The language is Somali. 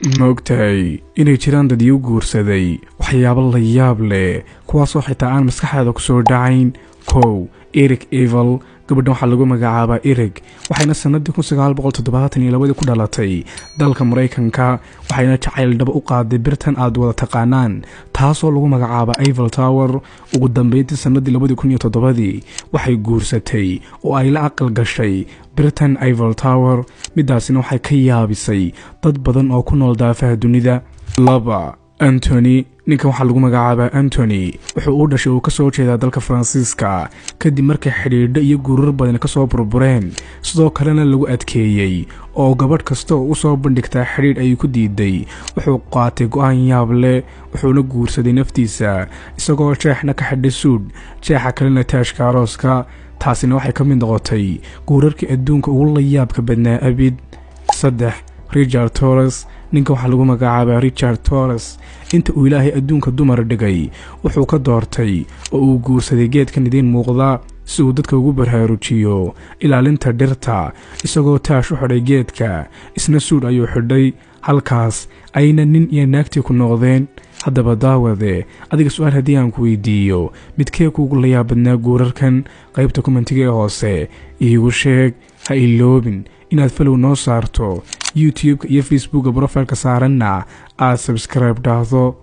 Ma ogtahay inay jiraan dad iu guursaday waxyaabo la yaab leh, kuwaasoo xitaa aan maskaxdaada ku soo dhacayn? Kow, Eric Eiffel. Gabadhan waxaa lagu magacaabaa Eric, waxayna sanadii 1972-dii ku dhalatay dalka Maraykanka, waxayna jacayl dhaba u qaaday birtan aad wada taqaanaan, taasoo lagu magacaaba Eiffel Tower. Ugu dambeyntii, sanadii 2007-dii waxay guursatay oo ay la aqal gashay birtan Eiffel Tower. Midaasina waxay ka yaabisay dad badan oo ku nool daafaha dunida. 2, Antony. Ninkan waxaa lagu magacaabaa Antony. Wuxuu u dhashay uu kasoo jeedaa dalka Faransiiska. Kadib markay xidhiidho iyo guurar badan kasoo burbureen, sidoo kalena lagu adkeeyey oo gabadh kasta oo usoo bandhigtaa xidhiidh ay ku diiday, wuxuu qaatay go'aan yaab leh, wuxuuna guursaday naftiisa, isagoo jeexna ka xidhay suudh, jeexa kalena taashka arooska. Taasina waxay ka mid noqotay guurarkii adduunka ugu la yaabka badnaa abid. 3, Richard Torres. Ninka waxaa lagu magacaabaa Richard Torres. Inta uu Ilaahay adduunka dumar dhigay, wuxuu ka doortay oo uu guursaday geedkan idiin muuqda, si uu dadka ugu baraarujiyo ilaalinta dhirta. Isagoo taash u xidhay geedka, isna suudh ayuu xidhay, halkaas ayna nin iyo naagtii ku noqdeen. Haddaba daawade, adiga su-aal haddii aan ku weydiiyo, midkee kuugu la yaab badnaa guurarkan? Qaybta comment-iga ee hoose iigu sheeg. Ha iloobin inaad follow noo saarto YouTube-ka iyo Facebook-a profile-ka saaranna aad subscribe dhahdo.